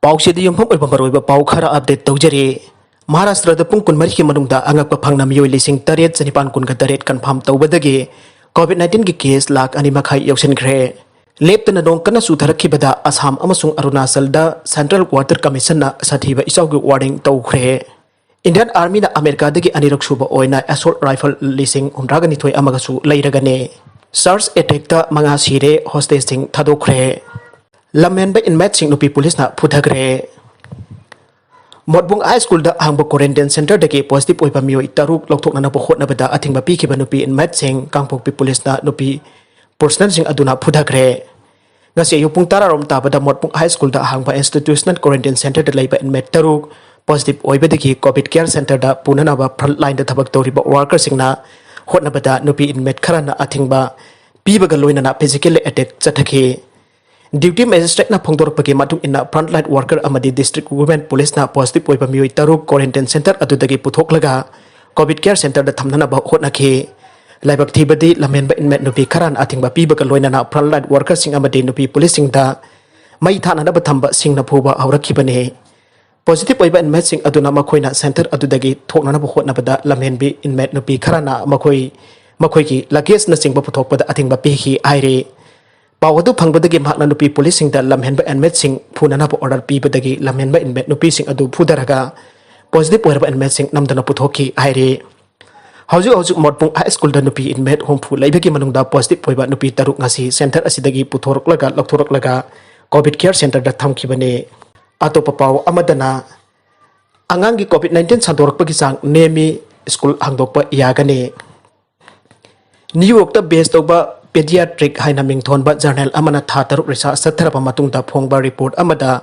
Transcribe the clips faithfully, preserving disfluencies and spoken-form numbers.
ꯄꯥꯎꯆꯦꯗ ꯌꯨꯝꯐꯝ ꯑꯣꯏꯕ ꯃꯔꯨꯑꯣꯏꯕ ꯄꯥꯎ ꯈꯔ ꯑꯞꯗꯦꯠ ꯇꯧꯖꯔꯤ꯫ ꯃꯍꯥꯔꯥꯁꯇ꯭ꯔꯗ ꯄꯨꯡ ꯀꯨꯟꯃꯔꯤꯒꯤ ꯃꯅꯨꯡꯗ ꯑꯉꯛꯄ ꯐꯪꯅ ꯃꯤꯑꯣꯏ ꯂꯤꯁꯤꯡ ꯇꯔꯦꯠ ꯆꯅꯤꯄꯥꯟ ꯀꯨꯟꯒ ꯇꯔꯦꯠ ꯀꯟꯐꯥꯔꯝ ꯇꯧꯕꯗꯒꯤ COVID nineteen ꯒꯤ ꯀꯦꯁ ꯂꯥꯈ ꯑꯅꯤ ꯃꯈꯥꯏ ꯌꯧꯁꯤꯟꯈ꯭ꯔꯦ꯫ ꯂꯦꯞꯇꯅ ꯅꯣꯡ ꯀꯟꯅ ꯆꯨꯊꯔꯛꯈꯤꯕꯗ ꯑꯁꯥꯝ ꯑꯃꯁꯨꯡ ꯑꯔꯨꯅꯥꯆꯜꯗ Central Water Commission ꯅ ꯁꯥꯊꯤꯕ ꯏꯆꯥꯎꯒꯤ warning ꯇꯧꯈ꯭ꯔꯦ꯫ ꯏꯟꯗꯤꯌꯥꯟ ꯑꯥꯔꯃꯤꯅ ꯑꯃꯦꯔꯤꯀꯥꯗꯒꯤ ꯑꯅꯤꯔꯛ ꯁꯨꯕ ꯑꯣꯏꯅ assault rifle ꯂꯤꯁꯤꯡ ꯍꯨꯝꯗ꯭ꯔꯥꯒ ꯅꯤꯊꯣꯏ ꯑꯃꯒꯁꯨ ꯂꯩꯔꯒꯅꯤ꯫ Search attack ꯇ ꯃꯉꯥ ꯁꯤꯔꯦ, hostage ꯁꯤꯡ ꯊꯥꯗꯣꯛꯈ꯭ꯔꯦ꯫ ꯂꯝꯍꯦꯟꯕ inmate ꯁꯤꯡ ꯅꯨꯄꯤ ꯄꯨꯂꯤꯁꯅ ꯐꯨꯊꯈ꯭ꯔꯦ꯫ ꯃꯣꯠꯕꯨꯡ High School ꯗ ꯍꯥꯡꯕ quarantine center ꯗꯒꯤ positive ꯑꯣꯏꯕ ꯃꯤꯑꯣꯏ ꯇꯔꯨꯛ ꯂꯧꯊꯣꯛꯅꯅꯕ ꯍꯣꯠꯅꯕꯗ ꯑꯊꯤꯡꯕ ꯄꯤꯈꯤꯕ ꯅꯨꯄꯤ inmate ꯁꯤꯡ ꯀꯥꯡꯄꯣꯛꯄꯤ ꯄꯨꯂꯤꯁꯅ ꯅꯨꯄꯤ personnel ꯁꯤꯡ ꯑꯗꯨꯅ ꯐꯨꯊꯈ꯭ꯔꯦ꯫ ꯉꯁꯤ ꯑꯌꯨꯛ ꯄꯨꯡ ꯇꯔꯥꯔꯣꯝ ꯇꯥꯕꯗ ꯃꯣꯠꯕꯨꯡ High School ꯗ ꯍꯥꯡꯕ institutional quarantine center ꯗ ꯂꯩꯕ inmate ꯇꯔꯨꯛ positive ꯑꯣꯏꯕꯗꯒꯤ COVID care center ꯗ ꯄꯨꯅꯅꯕ front line ꯗ ꯊꯕꯛ ꯇꯧꯔꯤꯕ worker ꯁꯤꯡꯅ ꯍꯣꯠꯅꯕꯗ ꯅꯨꯄꯤ inmate ꯈꯔꯅ ꯑꯊꯤꯡꯕ ꯄꯤꯕꯒ ꯂꯣꯏꯅꯅ physical attack ꯆꯠꯊꯈꯤ꯫ Duty magistrate ꯅ ꯐꯣꯡꯗꯣꯔꯛꯄꯒꯤ ꯃꯇꯨꯡ ꯏꯟꯅ, frontline worker ꯑꯃꯗꯤ district women police ꯅ positive ꯑꯣꯏꯕ ꯃꯤꯑꯣꯏ ꯇꯔꯨꯛ quarantine center ꯑꯗꯨꯗꯒꯤ ꯄꯨꯊꯣꯛꯂꯒ COVID care center ꯗ ꯊꯝꯅꯅꯕ ꯍꯣꯠꯅꯈꯤ꯫ ꯂꯥꯏꯕꯛ ꯊꯤꯕꯗꯤ, ꯂꯝꯍꯦꯟꯕ inmate ꯅꯨꯄꯤ ꯈꯔꯅ ꯑꯊꯤꯡꯕ ꯄꯤꯕꯒ ꯂꯣꯏꯅꯅ frontline worker ꯁꯤꯡ ꯑꯃꯗꯤ ꯅꯨꯄꯤ ꯄꯨꯂꯤꯁꯁꯤꯡꯗ ꯃꯩ ꯊꯥꯅꯅꯕ ꯊꯝꯕ ꯁꯤꯡꯅ ꯐꯨꯕ ꯍꯧꯔꯛꯈꯤꯕꯅꯤ꯫ Positive ꯑꯣꯏꯕ inmate ꯁꯤꯡ ꯑꯗꯨꯅ ꯃꯈꯣꯏꯅ center ꯑꯗꯨꯗꯒꯤ ꯊꯣꯛꯅꯅꯕ ꯍꯣꯠꯅꯕꯗ ꯂꯝꯍꯦꯟꯕꯤ inmate ꯅꯨꯄꯤ ꯈꯔꯅ ꯃꯈꯣꯏ, ꯃꯈꯣꯏꯒꯤ luggage ꯅꯆꯤꯡꯕ ꯄꯨꯊꯣꯛꯄꯗ ꯑꯊꯤꯡꯕ ꯄꯤꯈꯤ ꯍꯥꯏꯔꯤ꯫ ꯄꯥꯎ ꯑꯗꯨ ꯐꯪꯕꯗꯒꯤ ꯃꯍꯥꯛꯅ ꯅꯨꯄꯤ ꯄꯨꯂꯤꯁꯁꯤꯡꯗ ꯂꯝꯍꯦꯟꯕ inmate ꯁꯤꯡ ꯐꯨꯅꯅꯕ order ꯄꯤꯕꯗꯒꯤ ꯂꯝꯍꯦꯟꯕ inmate ꯅꯨꯄꯤꯁꯤꯡ ꯑꯗꯨ ꯐꯨꯊꯔꯒ positive ꯑꯣꯏꯔꯕ inmate ꯁꯤꯡ ꯅꯝꯗꯨꯅ ꯄꯨꯊꯣꯛꯈꯤ ꯍꯥꯏꯔꯤ꯫ ꯍꯧꯖꯤꯛ ꯍꯧꯖꯤꯛ ꯃꯣꯠꯕꯨꯡ High School ꯗ ꯅꯨꯄꯤ inmate ꯍꯨꯝꯐꯨ ꯂꯩꯕꯒꯤ ꯃꯅꯨꯡꯗ positive ꯑꯣꯏꯕ ꯅꯨꯄꯤ ꯇꯔꯨꯛ ꯉꯁꯤ center ꯑꯁꯤꯗꯒꯤ ꯄꯨꯊꯣꯔꯛꯂꯒ, ꯂꯧꯊꯣꯔꯛꯂꯒ COVID care center ꯗ ꯊꯝꯈꯤꯕꯅꯤ꯫ ꯑꯇꯣꯞꯄ ꯄꯥꯎ ꯑꯃꯗꯅ, ꯑꯉꯥꯡꯒꯤ COVID nineteen ꯁꯟꯗꯣꯔꯛꯄꯒꯤ ꯆꯥꯡ ꯅꯦꯝꯃꯤ, school ꯍꯥꯡꯗꯣꯛꯄ ꯌꯥꯒꯅꯤ꯫ New York ꯇ base ꯇꯧꯕ Pediatric ꯍꯥꯏꯅ ꯃꯤꯡꯊꯣꯟꯕ journal ꯑꯃꯅ ꯊꯥ ꯇꯔꯨꯛ research ꯆꯠꯊꯔꯕ ꯃꯇꯨꯡꯗ ꯐꯣꯡꯕ report ꯑꯃꯗ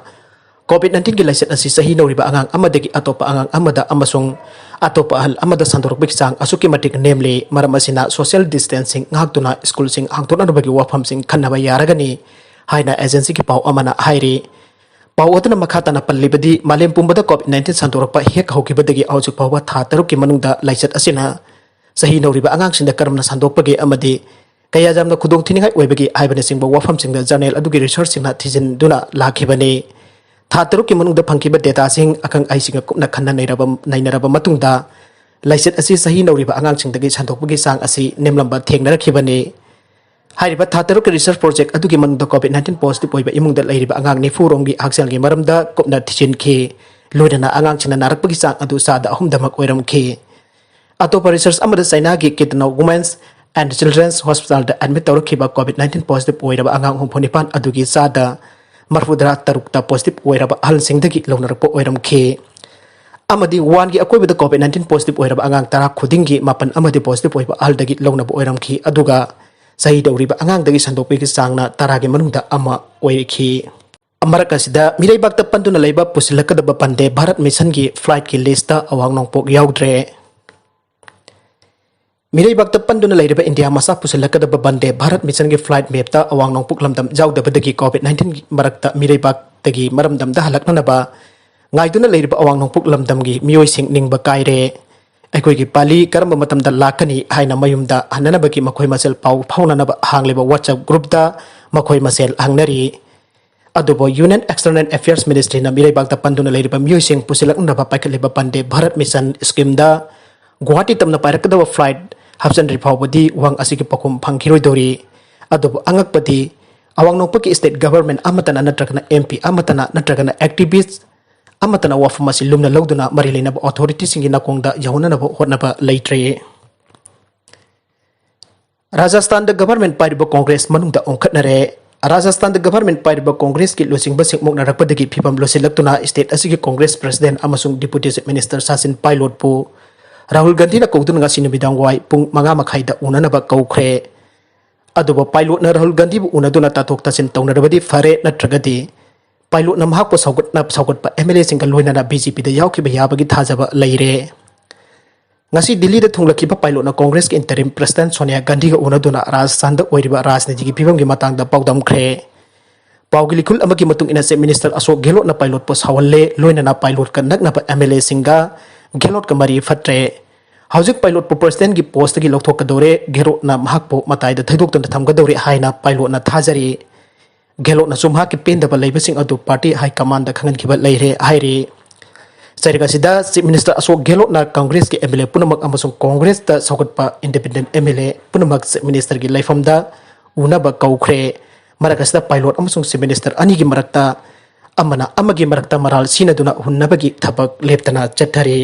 COVID nineteen ꯒꯤ ꯂꯥꯏꯆꯠ ꯑꯁꯤ ꯆꯍꯤ ꯅꯧꯔꯤꯕ ꯑꯉꯥꯡ ꯑꯃꯗꯒꯤ ꯑꯇꯣꯞꯄ ꯑꯉꯥꯡ ꯑꯃꯗ ꯑꯃꯁꯨꯡ ꯑꯇꯣꯞꯄ ꯑꯍꯜ ꯑꯃꯗ ꯁꯟꯗꯣꯔꯛꯄꯒꯤ ꯆꯥꯡ ꯑꯁꯨꯛꯀꯤ ꯃꯇꯤꯛ ꯅꯦꯝꯂꯤ꯫ ꯃꯔꯝ ꯑꯁꯤꯅ social distancing ꯉꯥꯛꯇꯨꯅ school ꯁꯤꯡ ꯍꯥꯡꯗꯣꯛꯅꯅꯕꯒꯤ ꯋꯥꯐꯝꯁꯤꯡ ꯈꯟꯅꯕ ꯌꯥꯔꯒꯅꯤ ꯍꯥꯏꯅ agency ꯒꯤ ꯄꯥꯎ ꯑꯃꯅ ꯍꯥꯏꯔꯤ꯫ ꯄꯥꯎ ꯑꯗꯨꯅ ꯃꯈꯥ ꯇꯥꯅ ꯄꯜꯂꯤꯕꯗꯤ, ꯃꯥꯂꯦꯝ ꯄꯨꯝꯕꯗ COVID nineteen ꯁꯟꯗꯣꯔꯛꯄ ꯍꯦꯛ ꯍꯧꯈꯤꯕꯗꯒꯤ ꯍꯧꯖꯤꯛ ꯐꯥꯎꯕ ꯊꯥ ꯇꯔꯨꯛꯀꯤ ꯃꯅꯨꯡꯗ ꯂꯥꯏꯆꯠ ꯑꯁꯤꯅ ꯆꯍꯤ ꯅꯧꯔꯤꯕ ꯑꯉꯥꯡꯁꯤꯡꯗ ꯀꯔꯝꯅ ꯁꯟꯗꯣꯛꯄꯒꯦ ꯑꯃꯗꯤ ꯀꯌꯥ ꯌꯥꯝꯅ ꯈꯨꯗꯣꯡꯊꯤꯅꯤꯡꯉꯥꯏ ꯑꯣꯏꯕꯒꯦ ꯍꯥꯏꯕꯅꯆꯤꯡꯕ ꯋꯥꯐꯝꯁꯤꯡꯗ journal ꯑꯗꯨꯒꯤ research ꯁꯤꯡꯅ ꯊꯤꯖꯤꯟꯗꯨꯅ ꯂꯥꯛꯈꯤꯕꯅꯤ꯫ ꯊꯥ ꯇꯔꯨꯛꯀꯤ ꯃꯅꯨꯡꯗ ꯐꯪꯈꯤꯕ dataꯁꯤꯡ ꯑꯈꯪ ꯑꯍꯩꯁꯤꯡꯒ ꯀꯨꯞꯅ ꯈꯟꯅ ꯅꯩꯔꯕ ꯅꯩꯅꯔꯕ ꯃꯇꯨꯡꯗ ꯂꯥꯏꯆꯠ ꯑꯁꯤ ꯆꯍꯤ ꯅꯧꯔꯤꯕ ꯑꯉꯥꯡꯁꯤꯡꯗꯒꯤ ꯁꯟꯗꯣꯛꯄꯒꯤ ꯆꯥꯡ ꯑꯁꯤ ꯅꯦꯝꯂꯝꯕ ꯊꯦꯡꯅꯔꯛꯈꯤꯕꯅꯤ꯫ ꯍꯥꯏꯔꯤꯕ ꯊꯥ ꯇꯔꯨꯛꯀꯤ research project ꯑꯗꯨꯒꯤ ꯃꯅꯨꯡꯗ COVID nineteen positive ꯑꯣꯏꯕ ꯏꯃꯨꯡꯗ ꯂꯩꯔꯤꯕ ꯑꯉꯥꯡ ꯅꯤꯐꯨ ꯔꯣꯝꯒꯤ ꯍꯛꯁꯦꯜꯒꯤ ꯃꯔꯝꯗ ꯀꯨꯞꯅ ꯊꯤꯖꯤꯟꯈꯤ꯫ ꯂꯣꯏꯅꯅ ꯑꯉꯥꯡꯁꯤꯡꯅ ꯅꯥꯔꯛꯄꯒꯤ ꯆꯥꯡ ꯑꯗꯨ ꯆꯥꯗ ꯑꯍꯨꯝꯗꯃꯛ ꯑꯣꯏꯔꯝꯈꯤ꯫ ꯑꯇꯣꯞꯄ research ꯑꯃꯗ ꯆꯩꯅꯥꯒꯤ Kitano Women's and Children's Hospitalꯗ admit ꯇꯧꯔꯛꯈꯤꯕ COVID nineteen positive ꯑꯣꯏꯔꯕ ꯑꯉꯥꯡ ꯍꯨꯝꯐꯨ ꯅꯤꯄꯥꯟ ꯑꯗꯨꯒꯤ ꯆꯥꯗ ꯃꯔꯐꯨꯇꯔꯥ ꯇꯔꯨꯛꯇ positive ꯑꯣꯏꯔꯕ ꯑꯍꯜꯁꯤꯡꯗꯒꯤ ꯂꯧꯅꯔꯛꯄ ꯑꯣꯏꯔꯝꯈꯤ꯫ ꯑꯃꯗꯤ ꯋꯨꯍꯥꯟꯒꯤ ꯑꯀꯣꯏꯕꯗ COVID nineteen positive ꯑꯣꯏꯔꯕ ꯑꯉꯥꯡ ꯇꯔꯥ ꯈꯨꯗꯤꯡꯒꯤ ꯃꯥꯄꯟ ꯑꯃꯗꯤ positive ꯑꯣꯏꯕ ꯑꯍꯜꯗꯒꯤ ꯂꯧꯅꯕ ꯑꯣꯏꯔꯝꯈꯤ꯫ ꯑꯗꯨꯒ ꯆꯍꯤ ꯅꯧꯔꯤꯕ ꯑꯉꯥꯡꯗꯒꯤ ꯁꯟꯗꯣꯛꯄꯒꯤ ꯆꯥꯡꯅ ꯇꯔꯥꯒꯤ ꯃꯅꯨꯡꯗ ꯑꯃ ꯑꯣꯏꯔꯛꯈꯤ꯫ ꯃꯔꯛ ꯑꯁꯤꯗ ꯃꯤꯔꯩꯕꯥꯛꯇ ꯄꯟꯗꯨꯅ ꯂꯩꯕ ꯄꯨꯁꯤꯜꯂꯛꯀꯗꯕ ꯕꯟꯗꯦ ꯚꯥꯔꯠ ꯃꯤꯁꯟꯒꯤ flightꯀꯤ listꯇ ꯑꯋꯥꯡ ꯅꯣꯡꯄꯣꯛ ꯌꯥꯎꯗ꯭ꯔꯦ꯫ ꯃꯤꯔꯩꯕꯥꯛꯇ ꯄꯟꯗꯨꯅ ꯂꯩꯔꯤꯕ ꯏꯟꯗꯤꯌꯥ ꯃꯆꯥ ꯄꯨꯁꯤꯜꯂꯛꯀꯗꯕ ꯕꯟꯗꯦ ꯚꯥꯔꯠ ꯃꯤꯁꯟꯒꯤ flight mapꯇ ꯑꯋꯥꯡ ꯅꯣꯡꯄꯣꯛ ꯂꯝꯗꯝ ꯌꯥꯎꯗꯕꯗꯒꯤ COVID nineteen ꯃꯔꯛꯇ ꯃꯤꯔꯩꯕꯥꯛꯇꯒꯤ ꯃꯔꯝꯗꯝꯗ ꯍꯜꯂꯛꯅꯅꯕ ꯉꯥꯏꯗꯨꯅ ꯂꯩꯔꯤꯕ ꯑꯋꯥꯡ ꯅꯣꯡꯄꯣꯛ ꯂꯝꯗꯝꯒꯤ ꯃꯤꯑꯣꯏꯁꯤꯡ ꯅꯤꯡꯕ ꯀꯥꯏꯔꯦ꯫ ꯑꯩꯈꯣꯏꯒꯤ ꯄꯥꯂꯤ ꯀꯔꯝꯕ ꯃꯇꯝꯗ ꯂꯥꯛꯀꯅꯤ ꯍꯥꯏꯅ ꯃꯌꯨꯝꯗ ꯍꯟꯅꯅꯕꯒꯤ ꯃꯈꯣꯏ ꯃꯁꯦꯜ ꯄꯥꯎ ꯐꯥꯎꯅꯅꯕ ꯍꯥꯡꯂꯤꯕ WhatsApp groupꯇ ꯃꯈꯣꯏ ꯃꯁꯦꯜ ꯍꯪꯅꯔꯤ꯫ ꯑꯗꯨꯕꯨ Union External Affairs Ministryꯅ ꯃꯤꯔꯩꯕꯥꯛꯇ ꯄꯟꯗꯨꯅ ꯂꯩꯔꯤꯕ ꯃꯤꯑꯣꯏꯁꯤꯡ ꯄꯨꯁꯤꯜꯂꯛꯅꯕ ꯄꯥꯏꯈꯠꯂꯤꯕ ꯕꯟꯗꯦ ꯚꯥꯔꯠ ꯃꯤꯁꯟ schemeꯗ ꯒꯨꯋꯥꯍꯥꯇꯤ ꯇꯝꯅ ꯄꯥꯏꯔꯛꯀꯗꯕ flight ꯍꯥꯞꯆꯤꯟꯗ꯭ꯔꯤ ꯐꯥꯎꯕꯗꯤ ꯋꯥꯍꯪ ꯑꯁꯤꯒꯤ ꯄꯥꯎꯈꯨꯝ ꯐꯪꯈꯤꯔꯣꯏꯗꯧꯔꯤ꯫ ꯑꯗꯨꯕꯨ ꯑꯉꯛꯄꯗꯤ ꯑꯋꯥꯡ ꯅꯣꯡꯄꯣꯛꯀꯤ state government ꯑꯃꯠꯇꯅ ꯅꯠꯇ꯭ꯔꯒꯅ MP ꯑꯃꯠꯇꯅ ꯅꯠꯇ꯭ꯔꯒꯅ activist ꯑꯃꯠꯇꯅ ꯋꯥꯐꯝ ꯑꯁꯤ ꯂꯨꯝꯅ ꯂꯧꯗꯨꯅ ꯃꯔꯤ ꯂꯩꯅꯕ authorityꯁꯤꯡꯒꯤ ꯅꯥꯀꯣꯡꯗ ꯌꯧꯍꯟꯅꯅꯕ ꯍꯣꯠꯅꯕ ꯂꯩꯇ꯭ꯔꯦ꯫ ꯔꯥꯖꯁꯊꯥꯟꯗ government ꯄꯥꯏꯔꯤꯕ Congress ꯃꯅꯨꯡꯗ ꯑꯣꯟꯈꯠꯅꯔꯦ꯫ ꯔꯥꯖꯁꯊꯥꯟꯗ government ꯄꯥꯏꯔꯤꯕ Congressꯀꯤ ꯂꯨꯆꯤꯡꯕꯁꯤꯡ ꯃꯨꯛꯅꯔꯛꯄꯗꯒꯤ ꯐꯤꯕꯝ ꯂꯣꯏꯁꯤꯜꯂꯛꯇꯨꯅ state ꯑꯁꯤꯒꯤ Congress president ꯑꯃꯁꯨꯡ Deputy Chief Minister Sachin ꯄꯥꯏꯂꯣꯠꯄꯨ Rahul ꯒꯥꯟꯙꯤꯅ ꯀꯧꯗꯨꯅ ꯉꯁꯤ ꯅꯨꯃꯤꯗꯥꯡ ꯋꯥꯏ ꯄꯨꯡ ꯃꯉꯥ ꯃꯈꯥꯏꯗ ꯎꯅꯅꯕ ꯀꯧꯈ꯭ꯔꯦ꯫ ꯑꯗꯨꯕꯨ ꯄꯥꯏꯂꯣꯠꯅ ꯔꯥꯍꯨꯜ ꯒꯥꯟꯙꯤꯕꯨ ꯎꯅꯗꯨꯅ ꯇꯥꯊꯣꯛ ꯇꯥꯁꯤꯟ ꯇꯧꯅꯔꯕꯗꯤ ꯐꯔꯦ, ꯅꯠꯇ꯭ꯔꯒꯗꯤ ꯄꯥꯏꯂꯣꯠꯅ ꯃꯍꯥꯛꯄꯨ ꯁꯧꯒꯠꯅ ꯁꯧꯒꯠꯄ MLAꯁꯤꯡꯒ ꯂꯣꯏꯅꯅ BJPꯗ ꯌꯥꯎꯈꯤꯕ ꯌꯥꯕꯒꯤ ꯊꯥꯖꯕ ꯂꯩꯔꯦ꯫ ꯉꯁꯤ ꯗꯤꯜꯂꯤꯗ ꯊꯨꯡꯂꯈꯤꯕ ꯄꯥꯏꯂꯣꯠꯅ Congressꯀꯤ interim president ꯁꯣꯅꯤꯌꯥ ꯒꯥꯟꯙꯤꯒ ꯎꯅꯗꯨꯅ ꯔꯥꯖꯁꯊꯥꯟꯗ ꯑꯣꯏꯔꯤꯕ ꯔꯥꯖꯅꯤꯇꯤꯒꯤ ꯐꯤꯕꯝꯒꯤ ꯃꯇꯥꯡꯗ ꯄꯥꯎꯗꯝꯈ꯭ꯔꯦ꯫ ꯄꯥꯎꯒꯤ ꯂꯤꯈꯨꯜ ꯑꯃꯒꯤ ꯃꯇꯨꯡ ꯏꯟꯅ Chief Minister ꯑꯁꯣꯛ ꯒꯦꯍꯂꯣꯠꯅ ꯄꯥꯏꯂꯣꯠꯄꯨ ꯁꯥꯎꯍꯜꯂꯦ, ꯂꯣꯏꯅꯅ ꯄꯥꯏꯂꯣꯠꯀ ꯅꯛꯅꯕ MLAꯁꯤꯡꯒ ꯒꯦꯍꯂꯣꯠꯀ ꯃꯔꯤ ꯐꯠꯇ꯭ꯔꯦ꯫ ꯍꯧꯖꯤꯛ ꯄꯥꯏꯂꯣꯠꯄꯨ presidentꯀꯤ postꯇꯒꯤ ꯂꯧꯊꯣꯛꯀꯗꯧꯔꯦ, ꯒꯦꯍꯂꯣꯠꯅ ꯃꯍꯥꯛꯄꯨ ꯃꯇꯥꯏꯗ ꯊꯩꯗꯣꯛꯇꯨꯅ ꯊꯝꯒꯗꯧꯔꯦ ꯍꯥꯏꯅ ꯄꯥꯏꯂꯣꯠꯅ ꯊꯥꯖꯔꯤ꯫ ꯒꯦꯍꯂꯣꯠꯅꯁꯨ ꯃꯍꯥꯛꯀꯤ ꯄꯦꯟꯗꯕ ꯂꯩꯕꯁꯤꯡ ꯑꯗꯨ ꯄꯥꯔꯇꯤ ꯍꯥꯏ ꯀꯃꯥꯟꯗ ꯈꯪꯍꯟꯈꯤꯕ ꯂꯩꯔꯦ ꯍꯥꯏꯔꯤ꯫ ꯆꯩꯔꯛ ꯑꯁꯤꯗ ꯆꯤꯐ ꯃꯤꯅꯤꯁꯇꯔ ꯑꯁꯣꯛ ꯒꯦꯍꯂꯣꯠꯅ ꯀꯪꯒ꯭ꯔꯦꯁꯀꯤ ꯑꯦꯝ ꯑꯦꯜ ꯑꯦ ꯄꯨꯝꯅꯃꯛ ꯑꯃꯁꯨꯡ ꯀꯣꯡꯒ꯭ꯔꯦꯁꯇ ꯁꯧꯒꯠꯄ ꯏꯟꯗꯤꯄꯦꯟꯗꯦꯟ ꯑꯦꯝ ꯑꯦꯜ ꯑꯦ ꯄꯨꯝꯅꯃꯛ ꯆꯤꯐ ꯃꯤꯅꯤꯁꯇꯔꯒꯤ ꯂꯩꯐꯝꯗ ꯎꯅꯕ ꯀꯧꯈ꯭ꯔꯦ꯫ ꯃꯔꯛ ꯑꯁꯤꯗ ꯄꯥꯏꯂꯣꯠ ꯑꯃꯁꯨꯡ ꯆꯤꯐ ꯃꯤꯅꯤꯁꯇꯔ ꯑꯅꯤꯒꯤ ꯃꯔꯛꯇ ꯑꯃꯅ ꯑꯃꯒꯤ ꯃꯔꯛꯇ ꯃꯔꯥꯜ ꯁꯤꯅꯗꯨꯅ ꯍꯨꯟꯅꯕꯒꯤ ꯊꯕꯛ ꯂꯦꯞꯇꯅ ꯆꯠꯊꯔꯤ꯫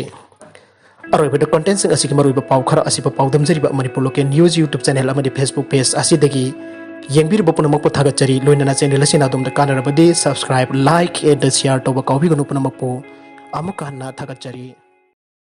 ꯑꯔꯣꯏꯕꯗ ꯀꯣꯟꯇꯦꯟꯁꯤꯡ ꯑꯁꯤꯒꯤ ꯃꯔꯨꯑꯣꯏꯕ ꯄꯥꯎ ꯈꯔ ꯑꯁꯤꯕꯨ ꯄꯥꯎꯗꯝꯖꯔꯤꯕ Manipur local news YouTube channel ꯑꯃꯗꯤ ꯐꯦꯁꯕꯨꯛ ꯄꯦꯖ ꯑꯁꯤꯗꯒꯤ ꯌꯦꯡꯕꯤꯔꯤꯕ ꯄꯨꯝꯅꯃꯛꯄꯨ ꯊꯥꯒꯠꯆꯔꯤ꯫ ꯂꯣꯏꯅꯅ ꯆꯦꯅꯦꯜ ꯑꯁꯤꯅ ꯑꯗꯣꯝꯗ ꯀꯥꯟꯅꯔꯕꯗꯤ subscribe, like and share ꯇꯧꯕ ꯀꯥꯎꯕꯤꯒꯅꯨ꯫ ꯄꯨꯝꯅꯃꯛꯄꯨ ꯑꯃꯨꯛꯀ ꯍꯟꯅ ꯊꯥꯒꯠꯆꯔꯤ꯫